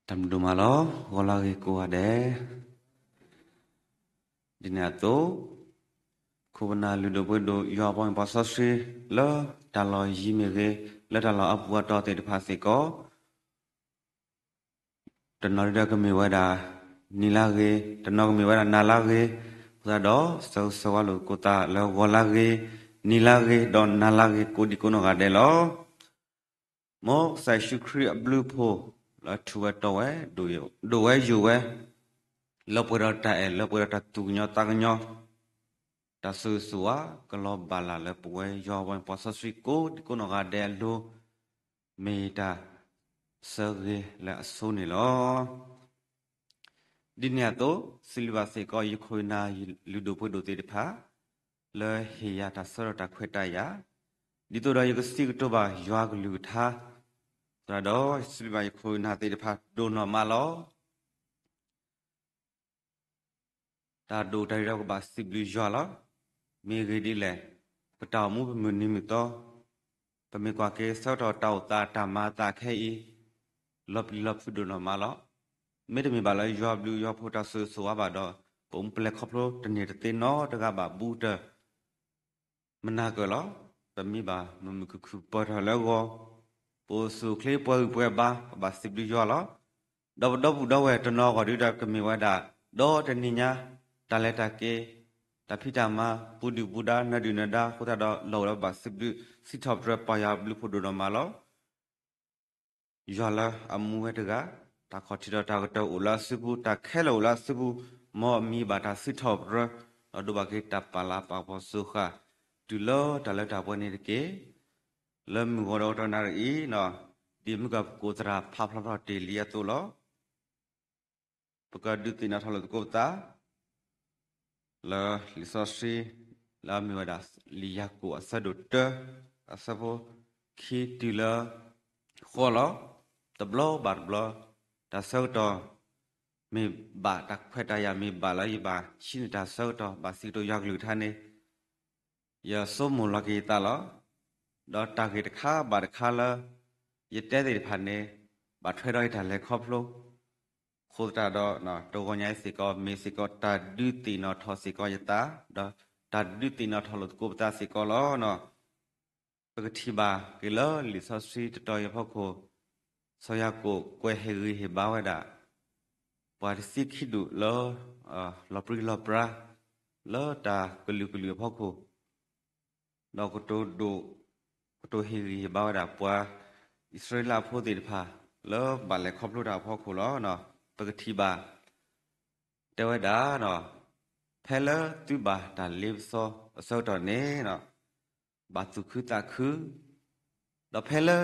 တၢ်ဘျုးဒိၣ်မးလီၤ. ဂီၤလၢအဂ့ၤကိးဂၤဒဲး, ဒ်န့ၣ်အသိး, ခိၣ်ပနၢ်လုၢ်ဒိၣ်ပှ့ၤဒိၣ် ယွၤအပှၤမ့ၢ်ပှၤစီဆှံ လၢတၢ်လီၢ်ယံၤမ့ၢ်ဂ့ၤ, လၢတၢ်လီၢ်အပူၤအတီၢ်သ့ၣ်တဖၣ်စ့ၢ်ကီး တနီၤဒၣ်ကမ့ၢ်ဝဲဒၣ် နံၤလၢဂ့ၤ, တနီၤကမ့ၢ်ဝဲဒၣ်နၤလၢဂ့ၤ, အဃိသတးဒီး ဆၢဂ့ၤဆၢဝါလိာ်သကိးသးလၢဂီၤလၢဂ့ၤ, နံၤလၢဂ့ၤ, ဒီးနၤလၢဂ့ၤ ကိးဒံကိးနီၢ်ဂၤဒဲးလီၤ. မ်ကစၢ်ယ့ၣ်ၡူးခရံာ်အဘျုးအဖှိၣ် လၢထူဝဲတီဝဲ, ဒိၣ်ဝဲယိာ်ဝဲ, လၢပှဲၤဒီးတၢ်အဲၣ်, လၢပှဲၤဒီးတၢ်သူၣ်ကညီၤသးကညီၤ, တၢ်ဆိၣ်ဂ့ၤဆိၣ်ဝါ ကလီၤဘၣ်လၢ်လၢပဝဲယွၤပှၤမ့ၢ်ပှၤစီဆှံကိးဒံကိးနီၢ်ဂၤဒဲးအလိၤ, မ့ၢ်တၢ်ဆၢဂ့ၤလၢအဆိန့ၣ်လီၤ. ဒ်န့ၣ်အသိး, စံးဘျုးဘၣ်စ့ၢ်ကီး ယခိၣ်ယနၢ်လုၢ်ဒိၣ်ပှ့ၤဒိၣ်သ့ၣ်တဖၣ် လၢဟ့ၣ်ယၤတၢ်ဆၢကတီၢ်တၢ်ခွဲးတၢ်ယာ်, ဒ်သိးဒီးယကစံးကတိၤဘၣ်ယွၤအကလုၢ်ကထါ, သတးဒီး ယစံးဘျုးဘၣ်ယခိၣ်ယနၢ်သ့ၣ်တဖၣ်ဒိၣ်နီၢ်မးလီၤ. တၢ်ဒိၣ်တၢ်လံၤဒီးကဘၣ်စံးဘျုးယွၤလီၤ. မ့ၢ်ဂ့ၢ်ဒ်လဲၣ်, ပတၢ်အိၣ်မူပမုၢ်နံၤမုၢ်သီ, ပမ့ၢ်ကွၢ်က့ၤဆၢကတီၢ်တၢ်အိၣ်သးတၢ်မၤအသးခဲအံၤ, လီၤပျံၤလီၤဖုးဒိၣ်နီၢ်မးလီၤ. မ့တမ့ၢ်ဘၣ်လၢယွၤဘျုးယွၤဖှိၣ်တၢ်ဆိၣ်ဂ့ၤဆိၣ်ဝါဘၣ်ဒီး, ပအိၣ်မူပလဲၤခီဖျိတန့ၢ်တသ့နီတဂၤဘၣ်ဘူးတၢ် မနၤကၢၢ်လီၤ. ပမ့ၢ်ဘၣ်မုာ်မုာ်ခုၣ်ခုၣ်ပၢၢ်ထီၣ်လၢဂီၤ, ပအိၣ်ဆူၣ်အိၣ်ချ့ပှဲၤဂံၢ်ပှဲၤဘါ ပဘၣ်စံးဘျုးယွၤလီၤ. ဒီးပဒီပုၢ်ဒီဝဲၢ်တနီၤအဂီၢ်ဒုဒီးကမ့ၢ်ဝဲဒၣ်, ဒီတနံၤညါ, တၢ်လဲၤတၢ်က့ၤ, တၢ်ဖံးတၢ်မၤ, ပူၤဒုၣ်ပူၤဒါ, နၢၤဒုၣ်နၢၤဒါ, အဃိသတးဒီးလီၢ်အိၣ်ဒီးပဘၣ်စံးဘျုး, စံးထီၣ်ပတြၢၤပၢ်ယွၤဘျုးဖှိၣ်ဒိၣ်နီၢ်မးလီၤ. ယွၤလၢအမူဝဲတဂၤ, တၢ်ခီၣ်ထံးဒီးတၢ်ကတၢၢ်အိၣ်လၢအစုပူၤ, တၢ်ခဲလၢာ်အိၣ်လၢအစုပူၤ, မ်အမံၤဘၣ်တၢ်စံးထီၣ်ပတြၢၤ, ဒီးဒိးဘၣ်က့ၤတၢ်ပာ်လၤပာ်ကပီၤစိဃာ်, တုၤလၢတၢ်လၢတၢ်ပှဲၤန့ၣ်တက့ၢ်. လၢမုၢ်ဂီၤဒီးတနၣ်ရံၣ်အံၤ, ဒ်မုၢ်ကၢ်ပကိးသရၣ်ဖးဖျါထီၣ်တ့ၢ်လံအသိးလီၤ. ပကဒုးသ့ၣ်နီၣ်ထီၣ်လိာ်သကိးပသး လၢလံာ်စီဆှံ လၢအမ့ၢ်ဝဲဒၣ် လံာ်ယၤကိာ်အဆၢဒိၣ်တၢ အဆၢဖိခံတုၤလၢဃိးလီၤ. တဘျီဘၣ်တဘျီ တၢ်ဆၢကတီၢ် မ့ၢ်ဘၣ်တၢ်ခွဲးတၢ်ယာ် မ့ၢ်ဘၣ်လၢယဘၣ်ဆှၢန့ၢ်တၢ်ဆၢကတီၢ် ဘၣ်စံးကတိၤယွၤကလုၢ်ကထါန့ၣ် ယဆိကမိၣ်လီၤက့ၤယသးလီၤ. ဒီးတၢ်ဂ့ၢ်တခါဘၣ်တခါလၢ ယတဲသ့ၣ်တဖၣ်န့ၣ် ဘၣ်ထွဲဒီးယတၢ်လဲၤခီဖျိ အဃိသတးဒီး တဂီၤညါအံၤစ့ၢ်ကီး မ့ၢ်စ့ၢ်ကီးတၢ်ဒုးသ့ၣ်နီၣ်ထီၣ်စ့ၢ်ကီးယသး ဒီးတၢ်ဒုးသ့ၣ်နီၣ်ထီၣ်လိာ်သကိးပသးစ့ၢ်ကီးလီၤ. ပကထံၣ်ဘၣ်က့ၤလၢလံာ်စီဆှံတတီၤအံၤအဖီခိၣ် စီၤယၤကိာ်ကွဲးဟ့ၣ်ဂံၢ်ဟ့ၣ်ဘါဝဲဒၣ် ပှၤတဆံခံဒူၣ်လၢ လီၤပြံလီၤပြါ လၢတၢ်ကလုာ်ကလုာ်အဖီခိၣ် ဒီးကတိၤဒိၣ် ကတိၤဟ့ၣ်ဂံၢ်ဟ့ၣ်ဘါဝဲဒၣ်ပှၤအံၣ်စရ့လးဖိသ့ၣ်တဖၣ် လၢဘၣ်လဲၤခီဖျိတၢ်အဖီခိၣ်လီၤ. ပကထံၣ်ဘၣ် တဲဝဲဒၣ် ဖဲလၢသုဘၣ်တၢ်လ့ပစီအဆၢကတီၢ်န့ၣ် ဘၣ်သူၣ်ခုသးခု ဒီးဖဲလၢ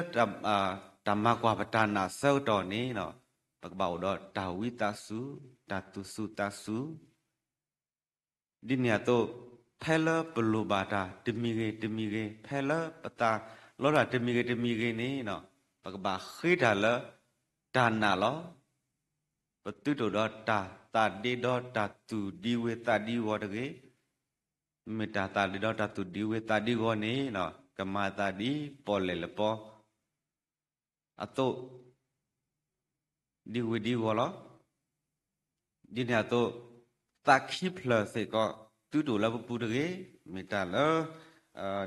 တၢ်မၤကွၢ်ပတၢ်နာ်အဆၢကတီၢ်န့ၣ် ပကဘၣ်အိၣ်ဒီးတၢ်ဝံသးစူၤ တၢ်သူၣ်စူၤသးစူၤ ဒ်န့ၣ်အသိး ဖဲလၢပလိၣ်ဘၣ်တၢ်တမံၤဂ့ၤတမံၤဂ့ၤ ဖဲလၢပသးလီတၢ်တမံၤဂ့ၤတမံၤဂ့ၤန့ၣ် ပကဘၣ်ဃ့တၢ်လၢတၢ်နာ်လီၤ. ပသုတအိၣ်ဒီးတၢ်သးဒ့ဒီးတၢ်သူၣ်ဒံဝ့သးဒံဂီၤတဂ့ၤ. မ့ၢ်တၢ်သးဒ့ဒီးတၢ်သူၣ်ဒံဝ့သးဒံဂီၤန့ၣ် ကမၤသးဒ်ပီၣ်လဲၣ်လၢပီ အသိး ဒ်ဝ့ဒ်ဂီၤလီၤ. ဒ်န့ၣ်အသိး သးခံဖျၢၣ်စ့ၢ်ကီး သုတအိၣ်လၢပပူၤတဂ့ၤ. မ့ၢ်တၢ်လၢ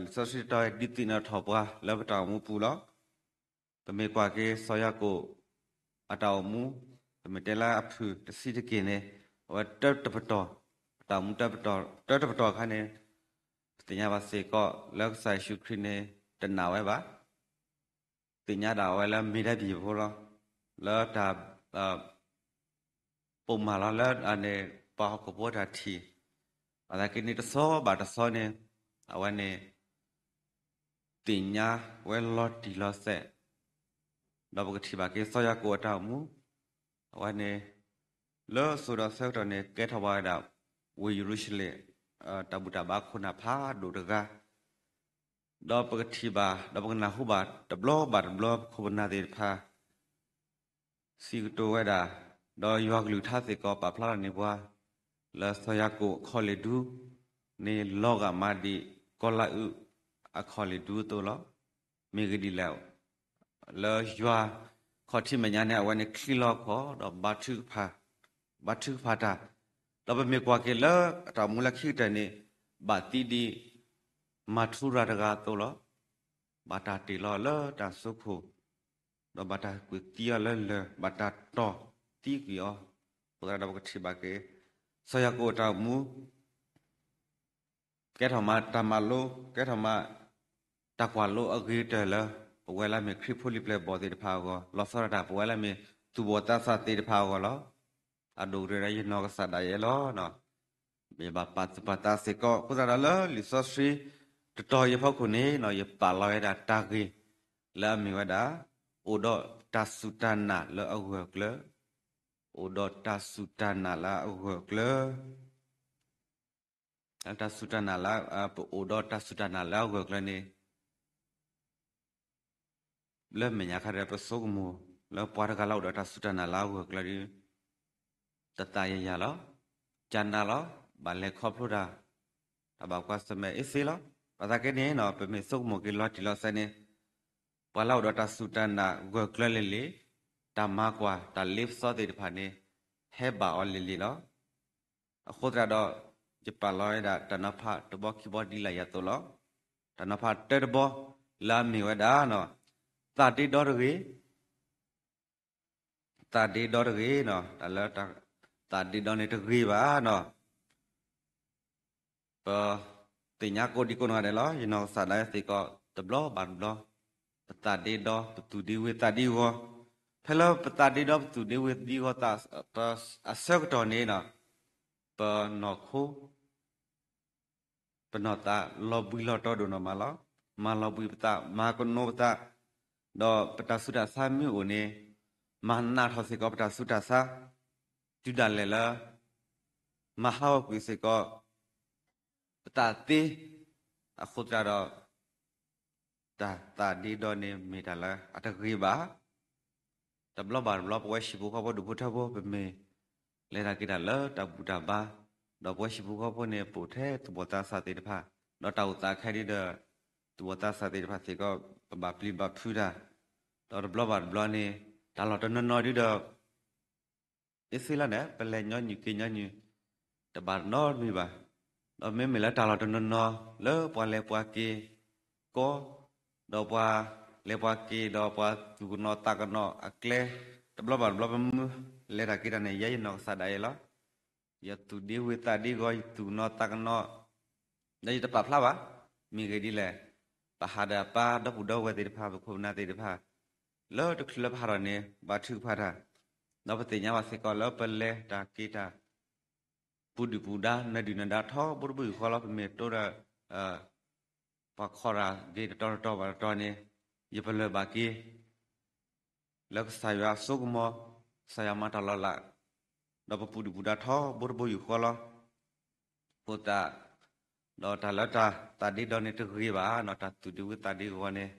လံာ်စီဆှံတတီၤဒုးသ့ၣ်နီၣ်ထီၣ်ပှၤလၢပတၢ်အိၣ်မူပူၤလီၤ. ပမ့ၢ်ကွၢ်က့ၤစီၤယၤကိာ် အတၢ်အိၣ်မူ ပမ့ၢ်တဲလၢအဖုၣ်တဆံးတက့ၢ်န့ၣ် အဝဲတၢတပတီၢ် အတၢ်အိၣ်မူတၢတပတီၢ်အခါန့ၣ် ပသ့ၣ်ညါဘၣ်စ့ၢ်ကီး လၢကစၢ်ယ့ၣ်ၡူးခရံာ်န့ၣ် တနာ်ဝဲဘၣ်. သ့ၣ်ညါဒၣ်ဝဲလၢမ့ၢ်ဒၣ်ဘံၣ်ဖိလီၤ. လၢတၢ် ပိာ်မၢ်လီၤလၢအန့ၣ် ပှၤဟီၣ်ခိၣ်ဖိတၢ်ထံၣ် ဘၣ်ဆၣ်က့န့ၣ်တဆီဘၣ်တဆီန့ၣ် အဝဲန့ၣ် သ့ၣ်ညါဝဲလီၤတံၢ်လီၤဆဲး ဒီးပကထံၣ်ဘၣ်က့ၤစီၤယၤကိာ်အတၢ်အိၣ်မူ အဝဲန့ၣ် လၢအစိၤဒီးဆၢကတီၢ်န့ၣ် ကဲထီၣ်ဘၣ်ဝဲဒၣ် ဝ့ၢ်ယရူၤၡလ့ၣ် တၢ်ဘူၣ်တၢ်ဘါခိၣ်နၢ်ဖးဒိၣ်တဂၤ ဒီးပကထံၣ်ဘၣ် ဒီးပကနၢ်ဟူဘၣ်တဘျီဘၣ်တဘျီ ပခိၣ်ပနၢ်သ့ၣ်တဖၣ် စံးကတိၤဝဲဒၣ်, ဒီးယွၤကလုၢ်ကထါစ့ၢ်ကီး ပာ်ဖျါထီၣ်န့ၢ်ပှၤ လၢစီၤယၤကိာ်အခီၣ်လ့ၣ်ဒူန့ၣ် လီၤဂာ်မးဒ်ကီၤလၤအုးအခီၣ်လ့ၣ်ဒူအသိးလီၤ. မ့ၢ်ဂ့ၢ်ဒ်လဲၣ်, လၢယွၤ ခီၣ်ထံးမဲာ်ညါန့ၣ် အဝဲန့ၣ်ချံလီၤခီၣ်ဒီး ဘါထုကဖၣ်တၢ်, ဒီးပမ့ၢ်ကွၢ်က့ၤလၢအတၢ်အိၣ်မူလၢခံကတၢၢ်န့ၣ် ဘၣ်သံဒ် မၤထူရၤတဂၤအသိးလီၤ. ဘၣ်တၢ်တ့ၢ်လီၤလၢတၢ်စိခိၣ်, ဒီးဘၣ်တၢ်ကွံာ်သံအီၤလၢလၢၢ်, ဘၣ်တၢ်တီၢ်သံကွံာ်အီၤ, အဃိသတးဒီးပကထံၣ်ဘၣ်က့ၤ စီၤယၤကိာ်အတၢ်အိၣ်မူ ကဲထီၣ်မးတၢ်မၤလိ, ကဲထီၣ်မးတၢ်ကွၢ်လိအဂ့ၤကတၢၢ်လၢ ပဝဲလၢမ့ၢ်ခရံာ်ဖိလံၤပျဲၢ်ဘီၣ်သ့ၣ်တဖၣ်အဂီၢ်, လီၤဆီဒၣ်တၢ်ပဝဲလၢမ့ၢ်သူၣ်ဘီၣ်သးစၢ်သ့ၣ်တဖၣ်အဂီၢ်လီၤ. အဒိၣ်ကတၢၢ်ဒီးယနီၢ်ကစၢ်ဒၣ်ယဲလီၤ. မ့ၢ်ဘၣ်ပာ်သူၣ်ပာ်သးစ့ၢ်ကီး, အဃိသတးဒီးလၢလံာ်စီဆှံတတီၤအံၤအဖီခိၣ်န့ၣ် ယပာ်လီၤဝဲဒၣ်တၢ်ဂ့ၢ်လၢအမ့ၢ်ဝဲဒၣ် အိၣ်ဒီးတၢ်စူၢ်တၢ်နာ်လၢအဂၢၢ်အကျၢၤ, အိၣ်ဒီးတၢ်စူၢ်တၢ်နာ်လၢအဂၢၢ်အကျၢၤ, တၢ်စူၢ်တၢ်နာ်လၢ, ပအိၣ်ဒီးတၢ်စူၢ်တၢ်နာ်လၢအဂၢၢ်အကျၢၤန့ၣ် လၢမဲာ်ညါခါဒီး ပဆိကမိၣ်လၢပှၤတဂၤလၢအိၣ်ဒီးတၢ်စူၢ်တၢ်နာ်လၢအဂၢၢ်အကျၢၤဒီး တသးယံာ်ယံာ်လီၤ. ကနၣ်လီၤ, ဘၣ်လဲၤခီဖျိတၢ်, တၢ်ဘၣ်ကွၢ်ဆၢၣ်မဲာ်အ့ၣ်သ့လီၤ. ဘၣ်ဆၣ်က့န့ၣ် ပမ့ၢ်ဆိကမိၣ်က့ၤလီၤတံၢ်လီၤဆဲးန့ၣ် ပှၤလၢအိၣ်ဒီးတၢ်စူၢ်တၢ်နာ်ဂၢၢ်ကျၢၤလံၤလံၤ, တၢ်မၤကွၢ်တၢ်လ့ပစီသ့ၣ်တဖၣ်န့ၣ် ဟဲဘၣ်အီၤလံၤလံၤလီၤ. အဃိသတးဒီး ယပာ်လီၤဝဲဒၣ်တၢ်နီၤဖးတဘီခံဘီဒ်လၢယၤအသိးလီၤ. တၢ်နီၤဖးတၢတဘီ လၢအမ့ၢ်ဝဲဒၣ် သးဒ့ဒီတဂ့ၤ, သးဒ့ဒီတဂ့ၤ, တၢ်လၢ သးဒ့ဒီန့ၣ်တဂ့ၤဘၣ်နီၤ. ပသ့ၣ်ညါကိးဒံကိးနီၢ်ဂၤဒဲးလီၤ. ယနီၢ်ကစၢ်ဒၣ်ယဲစ့ၢ်ကီး တဘျီဘၣ်တဘျီ ပသးဒ့ဒီ ပသူၣ်ဒ့ဝ့သးဒ့ဂီၤ, ဖဲလၢပသးဒ့ဒီပသူၣ်ဒ့ဝ့သးဒ့ဂီၤသး အဆၢကတီၢ်န့ၣ် ပနီၢ်ခိ ပနီၢ်သးလီၤဘှံးလီၤတီၤဒိၣ်နီၢ်မးလီၤ. မၤလီၤဘှံးပသး, မၤကနိပသး, ဒီးပတၢ်ဆူးတၢ်ဆါမ့ၢ်အိၣ်န့ၣ် မၤနးထီၣ်စ့ၢ်ကီးပတၢ်ဆူးတၢ်ဆါ, တုၤဒၣ်လဲာ်လၢ မၤဟးဂီၤကွံာ်စ့ၢ်ကီး ပသးသ့, အဃိသတးဒီး တၢ်သးဒ့ဒီန့ၣ်မ့ၢ်တၢ်လၢအတဂ့ၤဘၣ်. တဘျီဘၣ်တဘျီ ပဝဲဟံၣ်ဖိဃီဖိဒူၣ်ဖိထၢဖိ ပမ့ၢ်လဲၤတၢ်က့ၤတၢ်လၢတၢ်ဘူၣ်တၢ်ဘါ, ဒီးပဝဲဟံၣ်ဖိဃီဖိန့ၣ် ပအိၣ်ထဲသူၣ်ဘီၣ်သးစၢ်သ့ၣ်တဖၣ်, ဒီးတၢ်အိၣ်သးခဲဒ်ဒီး သူၣ်ဘီၣ်သးစၢ်သ့ၣ်တဖၣ်စ့ၢ်ကီး ပဘၣ်ပျံၤဘၣ်ဖုးတၢ်, ဒီးတဘျီဘၣ်တဘျီန့ၣ် တၢ်လီၢ်တနီၤနီၤဒ်ဒီး အ့ၣ်စ့လီၤန့ၣ် ပလဲၤညီနုၢ်က့ၤညီနုၢ် တဘၣ်နီတမံၤဘၣ်. ဒီးမ့မ့ၢ်လၢတၢ်လီၢ်တနီၤနီၤ လၢပှၤလဲၤပှၤက့ၤကီ, ဒီးပှၤလဲၤပှၤက့ၤ ဒီးပှၤသူၣ်ကနိးသးကနိးအကျဲ, တဘျီဘၣ်တဘျီ ပမ့ၢ်လဲၤတၢ်က့ၤတၢ်န့ၣ် ယဲယနီၢ်ကစၢ်ဒၣ်ယဲလီၤ. ယသူၣ်ဒ့ဝ့သးဒ့ဂီၤ ယသူၣ်ကနိးသးကနိး ဒီးယတပာ်ဖျါဘၣ်. မ့ၢ်ဂ့ၢ်ဒ်လဲၣ်, ပဟးဒီးအပၢ်ဒီပုၢ်ဒီဝဲၢ်သ့ၣ်တဖၣ် ပခိၣ်ပနၢ်သ့ၣ်တဖၣ် လၢတချုးလၢပဟးထီၣ်န့ၣ် ဘါထုကဖၣ်တၢ်, ဒီးပသ့ၣ်ညါဘၣ်စ့ၢ်ကီးလၢပလဲၤတၢ်က့ၤတၢ် ပူၤဒုၣ်ပူၤဒါ နၢၤဒုၣ်နၢၤဒါထီဘိတဘိယူၢ်ဃီလီၤ. ပမ့ၢ်တိဒီး ပှၤခီတၢ်ဂ့ၤတတီၤတတီၤဘၣ်တတီၤန့ၣ် ယပလၢၢ်ဘၣ်က့ၤ လၢကစၢ်ယွၤအစိကမီၤ, ကစၢ်ယွၤမၤတၢ်လီၤလး, ဒီးပပူၤဒုၣ်ပူၤဒါထီဘိတဘိယူၢ်ဃီလီၤ. အဃိသတး ဒီးတၢ်လၢတၢ်သးဒ့ဒီန့ၣ်တဂ့ၤဘၣ်နီၤ, တၢ်သူၣ်ဒ့ဝ့သးဒ့ဂီၤန့ၣ်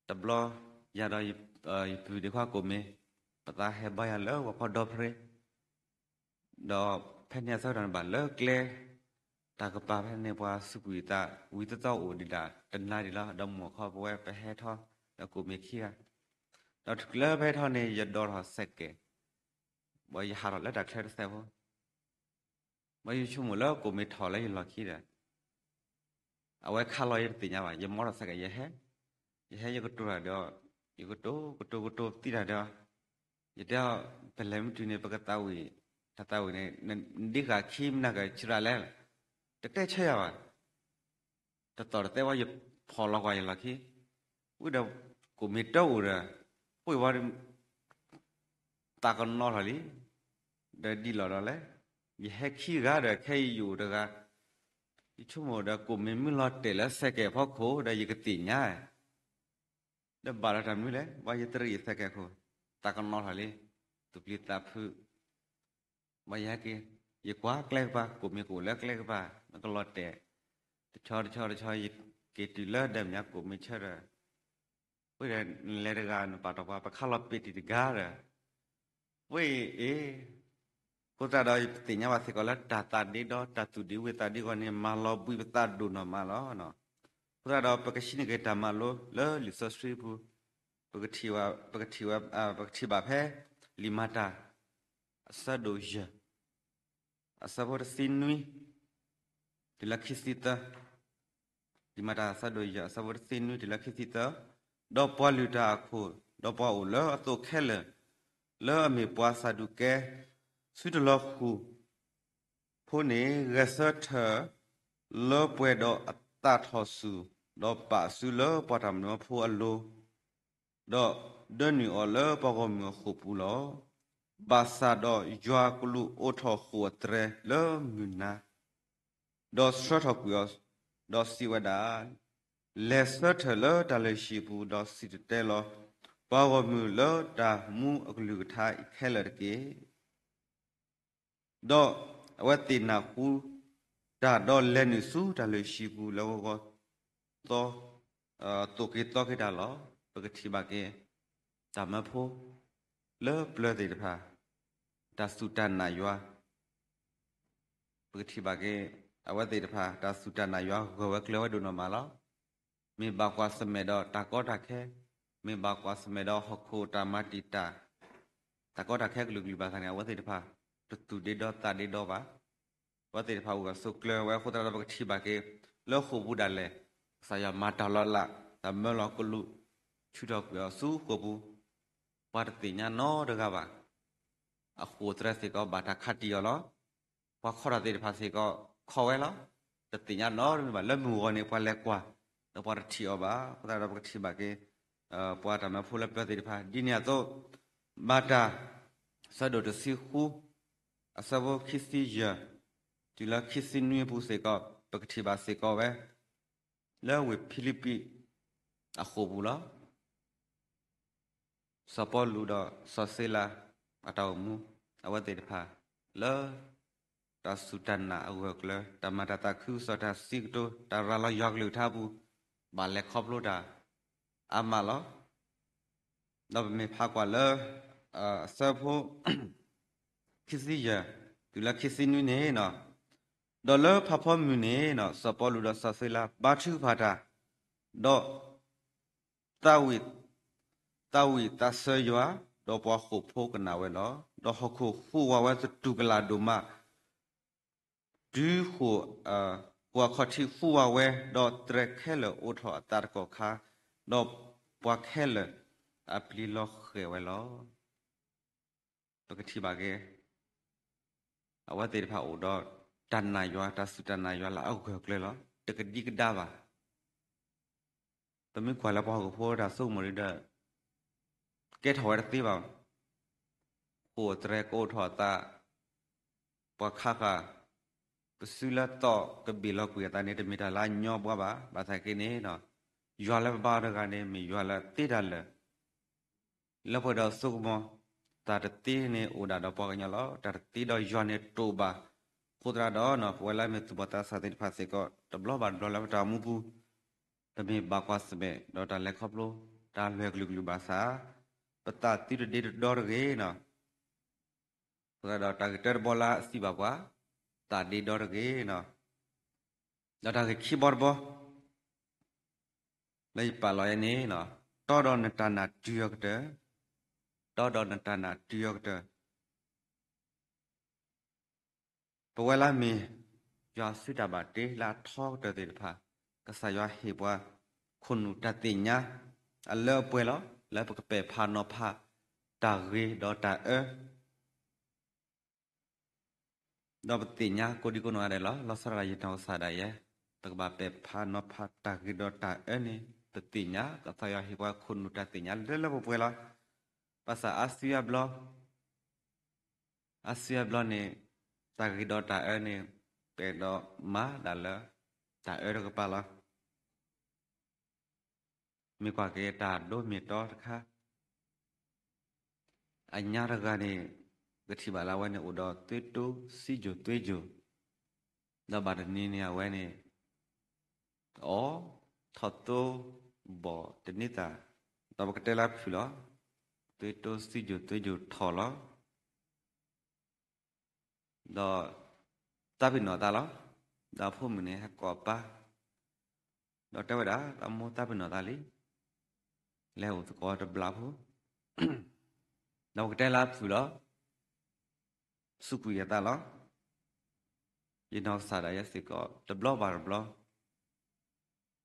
တဘျီ ယၤဒီး ယပုၢ်ဒ့ခွါကိးမံၤ ပသးဟဲဘါယွၤလၢဝၤဖီဒီဖရ့ ဒီးဖဲန့ၣ်အဆၢကတီၢ်န့ၣ်ဘၣ်လၢကျဲ တၢ်ကပၤဖဲန့ၣ် ပှၤစူးကွံာ်သး ဝံၤသီသီအိၣ်ဒံးဒၣ်တနၤဒံးလီၤ. ဒီးမိၢ်ခီပဝဲပဟဲထီၣ် ဒီးကိးမံၤခံဂၤ, ဒီးတချုးလၢပဟဲထီၣ်န့ၣ် ယဒိးထီၣ်စဲးကဲး, ဘၣ်ယဟးထီၣ်လၢတၢ်ချၢတစဲးဖိ ဘၣ်ယဆိကမိၣ်လၢကိးမံၤထီၣ်လၢယလီၢ်ခံဒီး အဝဲခါလီၤယတသ့ၣ်ညါဘၣ်, ယမီထီၣ်စဲးကဲး ယဟဲ, ယဟဲယကတိၤတၢ်ဒီး ယကတိၤကတိၤကတိၤသံတၢ်ဒီး ယတဲအီၤ ပလဲၤမ့ၢ်တုၤန့ၣ် ပကသးဝံၣ်, တၢ်သးဝံၣ်န့ၣ် နဒ်ဂၤခံမနၤဂၤဆံရၣ်လဲၣ်, တတဲဆၢယၤဘၣ်. တသီၣ်တသဲဝဲ ယဖီၣ်လီၤကွၢ်ယလီၢ်ခံ, ဝံၤဒီးကိးမံၤတအိၣ်ဒီး ပှ့ၤဝဲ သးကနီထီၣ်လံ, ဒီးဒ်လီၢ်ဒီးလဲၣ်, ယဟဲခံဂၤဒီး ခဲအံၤယအိၣ်တဂၤ, ယဆိကမိၣ်ဒီးကိးမံၤမုၢ်လီၤတဲာ်လၢစဲးကဲးအဖီခိၣ်ဒီး ယကသ့ၣ်ညါ ဒီးဘၣ်လီၤတၢ်မနုၤလဲၣ်, ဘၣ်ယတရံးယစဲးကဲးခိၣ်, သးကနီထီၣ်လံ, သူၣ်ပျံၤသးဖုး, ဘၣ်ယဟဲက့ၤ, ယကွၢ်ကျဲကပၤ ကိးမံၤကအိၣ်လၢကျဲကပၤ နကလီၤတဲာ်, တဆီတဆီတဆီ ယက့ၤတုၤလၢဒီးမဲာ်ညါကိးမံၤဆၢဒီး ဝံၤဒီးနလဲၤတဂၤ နပာ်တီၢ်ပှၤ ပခါလီၤပ့းတံၢ်တဂၤဒီး ဝံၤအံၤ အဃိသတးဒီးပသ့ၣ်ညါဘၣ်စ့ၢ်ကီးလၢတၢ်သးဒ့ဒီ တၢ်သူၣ်ဒ့ဝ့သးဒ့ဂီၤန့ၣ် မၤလီၤဘှံးပသးဒိၣ်နီၢ်မးလီၤ. အဃိသတးဒီးပကဟံးန့ၢ်က့ၤတၢ်မၤလိလၢလံာ်စီဆှံပူၤ, ပ ပကထံၣ်ဝဲ, ပကထံၣ်ဝဲ, ပကထံၣ်ဘၣ်ဖဲ လံာ်မၤတၢ် အဆၢဒိၣ်ယဲၢ် အဆၢဖိတဆံနွံ တုၤလၢခံဆံသၢ, လံာ်မၤတၢ်အဆၢဒိၣ်ယဲၢ် အဆၢဖိတဆံနွံ တုၤလၢခံဆံသၢ, ဒီးပှၤလုၢ်တၢ်အခိၣ်, ဒီးပှၤအိၣ်လၢအသိးခဲလၢာ်, လၢအမ့ၢ်ပှၤစၤဒူးကဲ, စုတလီၤဃူာ်ဖိန့ၣ် ဂဲၤဆၢထၢၣ်လၢပှဲၤဒီးအသးထီၣ်ဆူၣ်, ဒီးပာ်အစုလၢပှၤတၢ်မၢဖိအလိၤ, ဒီးဒၢနုာ်အီၤလၢပှၤဂီၢ်မုၢ်အဃိာ်ပူၤလီၤ. ဘၣ်ဆၣ်ဒီးယွၤကလူးအိးထီၣ်ဃိာ်အသြဲၤလၢမုၢ်နၤ, ဒီးဆှၢထီၣ်ကွံာ်အီၤ, ဒီးစံးဝဲဒၣ်, လဲၤဆၢထၢၣ်လၢတၢ်လုၢ်ဟံၣ်ပူၤ, ဒီးစံၣ်တဲၤတဲလီၤ ပှၤဂီၢ်မုၢ်လၢတၢ်မူအကလုၢ်ကထါအံၤခဲလၢာ်တက့ၢ်. ဒီးအဝဲသ့ၣ်နၢ်ဟူတၢ်, ဒီးလဲၤနုာ်ဆူတၢ်လုၢ်ဟံၣ်ပူၤလၢဂီၤဂီၤသီ, သိၣ်က့ၤသီက့ၤတၢ်လီၤ. ပကထံၣ်ဘၣ်က့ၤ တၢ်မၢဖိလၢပျၢၤသ့ၣ်တဖၣ် တၢ်စူၢ်တၢ်နာ်ယွၤ, ပကထံၣ်ဘၣ်က့ၤ အဝဲသ့ၣ်တဖၣ် တၢ်စူၢ်တၢ်နာ်ယွၤဂၢၢ်ဝဲကျၢၤဝဲဒိၣ်နီၢ်မးလီၤ. မ့ၢ်ဘၣ်ကွၢ်ဆၢၣ်မဲာ်ဒီးတၢ်ကီတၢ်ခဲ, မ့ၢ်ဘၣ်ကွၢ်ဆၢၣ်မဲာ်ဒီးဟီၣ်ခိၣ်တၢ်မၤတံာ်တာ်, တၢ်ကီတၢ်ခဲကလုာ်ကလုာ်ဘၣ်ဆၣ်န့ၣ် အဝဲသ့ၣ်တဖၣ် တသူၣ်ဒ့ဒီသးဒ့ဒီဘၣ်. အဝဲသ့ၣ်တဖၣ်အိၣ်ဂၢၢ်ဆိးကျၢၤဝဲအဃိသတးဒီး ပကထံၣ်ဘၣ်က့ၤ လၢဃိာ်ပူၤဒၣ်လဲာ် ကစၢ်ယွၤမၤတၢ်လီၤလး, တၢ်မၢလီၤကလူး ထုးထီၣ်ကွံာ်အီၤဆူဃိာ်ပူၤ, ပှၤတသ့ၣ်ညါနီတဂၤဘၣ်. အဃိာ်သြဲၤစ့ၢ်ကီးဘၣ်တၢ်ခးတံာ်အီၤလီၤ. ပှၤခီတၢ်သ့ၣ်တဖၣ်စ့ၢ်ကီးခီဝဲလီၤ. တသ့ၣ်ညါနီတမံၤဘၣ်. လၢမုၢ်ဂီၤန့ၣ် ပှၤလဲၤကွၢ် ဒီးပှၤတထံၣ်အီၤဘၣ်. အဃိသတးဒီး ပကထံၣ်ဘၣ်က့ၤ ပှၤတၢ်မၢဖိလၢပျၢၤသ့ၣ်တဖၣ် ဒ်န့ၣ်အသိး မၤတၢ် ဆၢဒိၣ်တဆံဃု အဆၢဖိခံဆံယဲၢ် တုၤလၢခံဆံနွံအပူၤစ့ၢ်ကီး ပကထံၣ်ဘၣ်စ့ၢ်ကီးဝဲ လၢဝ့ၢ်ဖံလံးပံးအဃိာ်ပူၤလီၤ. စီၤပီလူးဒီးစီၤစ့လၤ အတၢ်အိၣ်မူ အဝဲသ့ၣ်တဖၣ် လၢတၢ်စူၢ်တၢ်နာ်အဂၢၢ်ကျၢၤ, တၢ်မၤတၢ်သးခုကစီၣ်, တၢ်စံးကတိၤ, တၢ်ရၤလီၤယွၤကလုၢ်ကထါအပူၤ ဘၣ်လဲၤခီဖျိတၢ်အါမးလီၤ. ဒီးပမ့ၢ်ဖးကွၢ်လၢ အဆၢဖိ ခံဆံယဲၢ် တုၤလၢခံဆံနွံန့ၣ်, ဒီးလၢဖးဖီမုၢ်န့ၣ် စီၤပီလူးဒီးစီၤစ့လၤ ဘါထုကဖၣ်တၢ်, ဒီး သးဝံၣ်သးဆၢယွၤ, ဒီးပှၤဃိာ်ဖိကနၣ်ဝဲလီၤ. ဒီးဟီၣ်ခိၣ်ဃူဝးဝဲသတူၢ်ကလာ်ဒိၣ်မး, တုၤဃိာ်, ဃိာ်အခီၣ်ထံးဃူဝးဝဲ, ဒီးသြဲၤခဲလၢာ်အိးထီၣ်အသးတကီၢ်ခါ, ဒီးပှၤခဲလၢာ်အပျံၤလီၤဃဲၤဝဲလီၤ. ပကထံၣ်ဘၣ်က့ၤ အဝဲသ့ၣ်တဖၣ်အိၣ်ဒီးတၢ်နာ်ယွၤ, တၢ်စူၢ်တၢ်နာ်ယွၤလၢအဂၢၢ်ကျၢၤလီၤ. တကဒံကဒါဘၣ်. ပမ့ၢ်ကွၢ်လၢပှၤဟီၣ်ခိၣ်ဖိတၢ်ဆိကမိၣ်ဒီး ကဲထီၣ်ဝဲတသ့ဘၣ်. ဃိာ်သြဲၤကအိးထီၣ်အသး, ပှၤခးဃာ် ပစုလၢသီၣ်ကဘ့ၣ်လီၤကွံာ်အသးန့ၣ် တမ့ၢ်တၢ်လၢအညီဘှါဘၣ်. ဘၣ်ဆၣ်က့န့ၣ် ယွၤလၢပဘါအီၤတဂၤန့ၣ် မ့ၢ်ယွၤလၢသ့တၢ်လၢာ် လၢပှဲၤဒီးစိကမီၤ. တၢ်တသ့န့ၣ်အိၣ်ဒၣ်ဒီးပှၤကညီလီၤ. တၢ်တသ့ဒီးယွၤန့ၣ်တိာ်ဘၣ်. အဃိသတးဒီး ပဝဲလၢအမ့ၢ်သူၣ်ဘီၣ်သးစၢ်သ့ၣ်တဖၣ်စ့ၢ်ကီး တဘျီဘၣ်တဘျီလၢပတၢ်အိၣ်မူပူၤ ပမ့ၢ်ဘၣ်ကွၢ်ဆၢၣ်မဲာ်ဒီးတၢ်လဲၤခီဖျိ တၢ်လဲၤကလုာ်ကလုာ်ဘၣ်ဆၣ် ပသးသုတဒ့တဒီတဂ့ၤန့ၣ် အဃိသတးဒီးတၢ်ဂ့ၢ်တၢတဘီလၢအစံးဘၣ်ပှၤ သးဒ့ဒီတဂ့ၤန့ၣ် ဒီးတၢ်ဂ့ၢ်ခံဘီတဘီ လၢယပာ်လီၤယဲန့ၣ် တီဒီးနတၢ်နာ်တုၤအကတၢၢ်, တီဒီးနတၢ်နာ်တုၤအကတၢၢ်. ပဝဲလၢမ့ၢ် ယွၤစုတၢ်ဘၣ်တ့လၢအထီကတၢၢ်သ့ၣ်တဖၣ် ကစၢ်ယွၤဟ့ၣ်ပှၤ ခိၣ်နူာ်တၢ်သ့ၣ်ညါ အလၢအပှဲၤလီၤ. လၢပကပဲာ်ဖးနီၤဖး တၢ်ဂ့ၤဒီးတၢ်အၢ ဒီးပသ့ၣ်ညါကိးဒံကိးနီၢ်ဂၤဒဲးလီၤ. လီၤဆီဒၣ်တၢ်ယနီၢ်ကစၢ်ဒၣ်ယဲ ပကဘၣ်ပဲာ်ဖးနီၤဖးတၢ်ဂ့ၤဒီးတၢ်အၢန့ၣ် ပသ့ၣ်ညါ ကစၢ်ယွၤဟ့ၣ်ပှၤခိၣ်နူာ်တၢ်သ့ၣ်ညါလၢလၢပှဲၤပှဲၤလီၤ. ဘၣ်ဆၣ်အါစုအါဘျီ အါစုအါဘျီန့ၣ် တၢ်ဂ့ၤဒီးတၢ်အၢန့ၣ် ပအဲၣ်ဒိးမၤဒၣ်လၢ တၢ်အၢတကပၤလီၤ. မ့ၢ်ကွၢ်က့ၤတၢ်ဒိမ့ၢ်တီတခါ အညါတဂၤန့ၣ် ပကထံၣ်ဘၣ်လၢအဝဲန့ၣ်အိၣ်ဒီးသွေးတိုး စံယိၣ်သွေးယို ဒီးဘၣ်တနံၤန့ၣ်အဝဲန့ၣ် အီ ထီၣ်သိဘီၣ်တန့သး ဒီးပကတဲလၢဖုၣ်လီၤ. သွေးတိုး စံယိၣ်သွေးယိုထီၣ်လီၤ. ဒီးသးပ့ၤနီၣ်သးလီၤ. ဒီးအဖိမုၣ်န့ၣ်ဟဲကိးအပၢ် ဒီးတဲဝဲဒၣ် သးမိၢ်သးပ့ၤနီၣ်သးလံ. လဲၤအိၣ်သကိးတဘျီဖိ, ဒီးပကတဲလၢအဖုၣ်လီၤ. စူးကွံာ်ယသးလီၤ. ယနီၢ်ကစၢ်ဒၣ်ယဲစ့ၢ်ကီး တဘျီဘၣ်တဘျီ,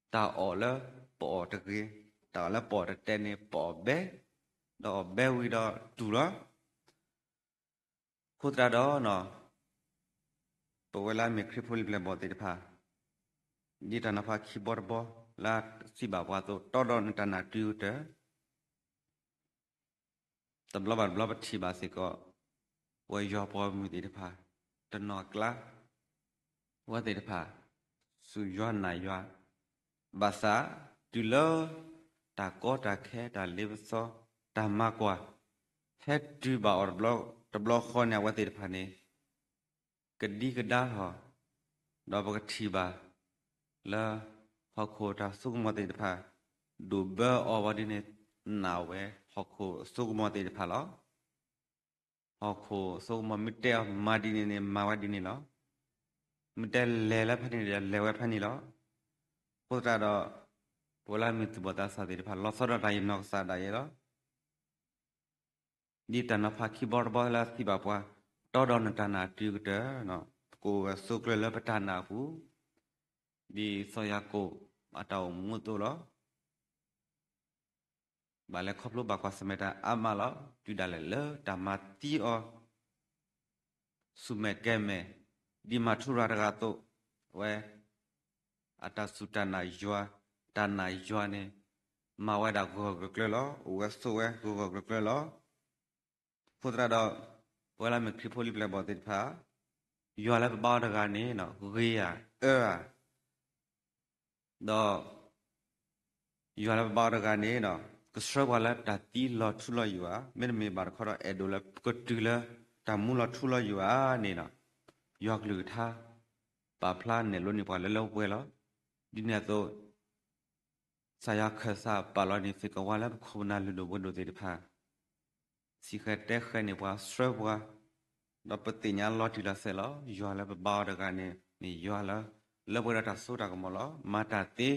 တၢ်အီၣ်လၢပအီၣ်တဂ့ၤ, တၢ်အီၣ်လၢပအီၣ်တတဲန့ၣ် ပအီၣ်ဘဲ, ဒီးအီၣ်ဘဲဝံၤဒီးတူၢ်လီၤ. အဃိသတးဒီး ပဝဲလၢအမ့ၢ်ခရံာ်ဖိလံၤပျဲၢ်ဘီၣ်သ့ၣ်တဖၣ်, ဒ်တၢ်နီၤဖးခံဘီတဘီလၢစံးဘၣ်ပှၤအသိး, တီဒီးနတၢ်နာ်တုၤကတၢၢ်, တဘျီဘၣ်တဘျီပထံၣ်ဘၣ်စ့ၢ်ကီး ပဝဲယွၤပှၤဂီၢ်မုၢ်သ့ၣ်တဖၣ် တနီၤကျါ, အဝဲသ့ၣ်တဖၣ် စူၢ်ယွၤနာ်ယွၤ, ဘၣ်ဆၣ် တုၤလၢတၢ်ကီတၢ်ခဲ တၢ်လ့ပစီ တၢ်မၤကွၢ် ဟဲတုၤဘၣ်အီၤတဘျီဃီန့ၣ် အဝဲသ့ၣ်တဖၣ်န့ၣ် ကဒံကဒါထီၣ်, ဒီးပကထံၣ်ဘၣ်လၢ ဟီၣ်ခိၣ်တၢ်စိကမီၤသ့ၣ်တဖၣ် ဒိၣ်ဘၢအီၤဝဲဒ်န့ၣ်, နာ်ဝဲဟီၣ်ခိၣ်အစိကမီၤသ့ၣ်တဖၣ်လီၤ. ဟီၣ်ခိၣ်အစိကမီၤ မ့ၢ်တဲအီၤမၤဒ်န့ၣ်န့ၣ် မၤဝဲဒ်န့ၣ်လီၤ. မ့ၢ်တဲလဲၤလၢဖဲန့ၣ်ဒီး လဲၤဝဲဖဲန့ၣ်လီၤ. အဃိသတးဒီး ပဝဲလၢအမ့ၢ်သူၣ်ဘီၣ်သးစၢ်သ့ၣ်တဖၣ် လီၤဆီဒၣ်တၢ်ယနီၢ်ကစၢ်ဒၣ်ယဲလီၤ. ဒ်တၢ်နီၤဖးခံဘီတဘီလၢစံးဘၣ်ပှၤ, တီဒီးနတၢ်နာ်တုၤကတၢၢ်, ပကအိၣ်ဂၢၢ်ဆိးကျၢၤလၢပတၢ်နာ်အပူၤ, ဒ်စီၤယၤကိာ်အတၢ်အိၣ်မူအသိးလီၤ. ဘၣ်လဲၤခီဖျိဘၣ်ကွၢ်ဆၢၣ်မဲာ်တၢ်အါမးလီၤ. တုၤဒၣ်လဲာ်လၢတၢ်မၤသံအီၤ ဆူၣ်မဲာ်ကဲၤမဲာ်, ဒ်မၤထူရၤတဂၤအသိး, အဝဲ အတၢ်စူၢ်တၢ်နာ်ယွၤ, တၢ်နာ်ယွၤန့ၣ် မၤဝဲဒၣ်ဂၢၢ်ဂၢၢ်ကျၢၤကျၢၤလီၤ. အိၣ်ဝဲဆိးဝဲဂၢၢ်ဂၢၢ်ကျၢၤကျၢၤလီၤ. အဃိသတးဒီး ပဝဲလၢအမ့ၢ်ခရံာ်ဖိလံၤပျဲၢ်ဘီၣ်သ့ၣ်တဖၣ်, ယွၤလၢပဘါအီၤတဂၤန့ၣ် ဂ့ၤဧါ, အၢဧါ, ဒီး ယွၤလၢပဘါအီၤတဂၤန့ၣ် ကဆှၢပှၤလၢတၢ်သံလီၤထူလီၤယိာ်ဧါ, မ့တမ့ၢ်ဘၣ်တခီဒီး အဲၣ်ဒိးလၢပကတုၤလၢတၢ်မူလီၤထူလီၤယိာ်ဧါန့ၣ်, ယွၤကလုၢ်ကထါ ပာ်ဖျါနဲၣ်လိန့ၢ်ပှၤလၢလၢပှဲၤပှဲၤလီၤ. ဒ်န့ၣ်အသိး ကစၢ်ယွၤခၢၣ်စးပာ်လီၤန့ၢ်စ့ၢ်ကီးပှၤလၢပခိၣ်ပနၢ်လုၢ်ဒိၣ်ပှ့ၤဒိၣ်သ့ၣ်တဖၣ် စံးဃဲၤတဲဃဲၤန့ၢ်ပှၤ ဆှၢပှၤ, ဒီးပသ့ၣ်ညါလီၤတံၢ်လီၤဆဲးလီၤ. ယွၤလၢပဘါအီၤတဂၤန့ၣ် မ့ၢ်ယွၤလၢ လၢပှဲၤဒီးတၢ်စိတၢ်ကမီၤလီၤ. မၤတၢ်သ့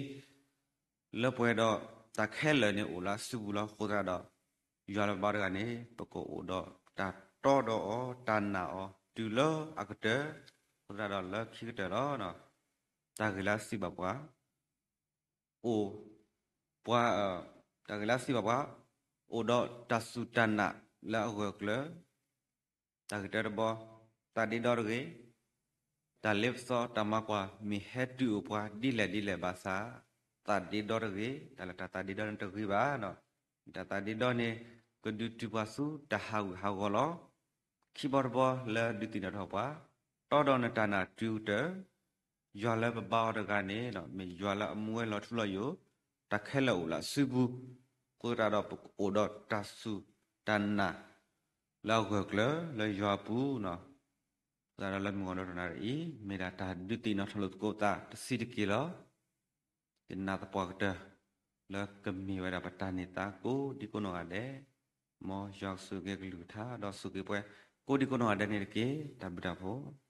လၢပှဲၤဒီးတၢ်ခဲလၢာ်န့ၣ်အိၣ်လၢအစုပူၤလီၤ. အဃိသတးဒီး ယွၤလၢပဘါအီၤတဂၤန့ၣ် ပကအိၣ်ဒီးတၢ်တီဒီးအီၤ တၢ်နာ်အီၤ တုၤလၢအကတၢၢ်, အဃိသတးဒီးလၢခံကတၢၢ်လီၤ. တၢ်ဂ့ၢ်လၢအစံးဘၣ်ပှၤ အိၣ်, ပှၤ, တၢ်ဂ့ၢ်လၢအစံးဘၣ်ပှၤ, အိၣ်ဒီးတၢ်စူၢ်တၢ်နာ်လၢအဂၢၢ်ကျၢၤ, တၢ်ဂ့ၢ်တၢတဘီ, သးဒ့ဒီတဂ့ၤ, တၢ်လ့ပစီတၢ်မၤကွၢ် မ့ၢ်ဟဲတုၤအိၣ်ပှၤဒ်လဲၣ်ဒ်လဲၣ်ဘၣ်ဆၣ်, သးဒ့ဒီတဂ့ၤ, တၢ်လၢတၢ်သးဒ့ဒီန့ၣ်တဂ့ၤဘၣ်. တၢ်သးဒ့ဒီန့ၣ် ကဒုးတုၤပှၤဆူတၢ်ဟးဂူာ်ဟးဂီၤလီၤ. ခံဘီတဘီလၢဒုးသ့ၣ်နီၣ်ထီၣ်ပှၤ, တီဒီးနတၢ်နာ်တုၤကတၢၢ်, ယွၤလၢပဘါအီၤတဂၤန့ၣ် မ့ၢ်ယွၤလၢအမူဝဲလီၤထူလီၤယိာ်, တၢ်ခဲလၢာ်အိၣ်လၢအစုပူၤ, အဃိသတးဒီးပကအိၣ်ဒီးတၢ်စူၢ်တၢ်နာ် လၢအဂၢၢ်ကျၢၤလၢယွၤအပူၤ, အဃိသတးဒီးလၢမုၢ်ဂီၤဒီတနၤအံၤ မ့ၢ်ဒၣ်တၢ်ဒုးသ့ၣ်နီၣ်ထီၣ်လိာ်သကိးသးတဆံးတက့ၢ်လီၤ. ယနာ်သပှၢ်ကတၢၢ် လၢကမ့ၢ်ဝဲဒၣ်ပတၢ်န့ၢ်သါကိးဒံကိးနီၢ်ဂၤဒဲး, မ်ယွၤကဆိၣ်ဂ့ၤကလုၢ်ကထါ ဒီးဆိၣ်ဂ့ၤပှၤကိးဒံကိးနီၢ်ဂၤဒဲးန့ၣ်တက့ၢ်. တၢ်ဘျုးတၢ်ဖှိၣ်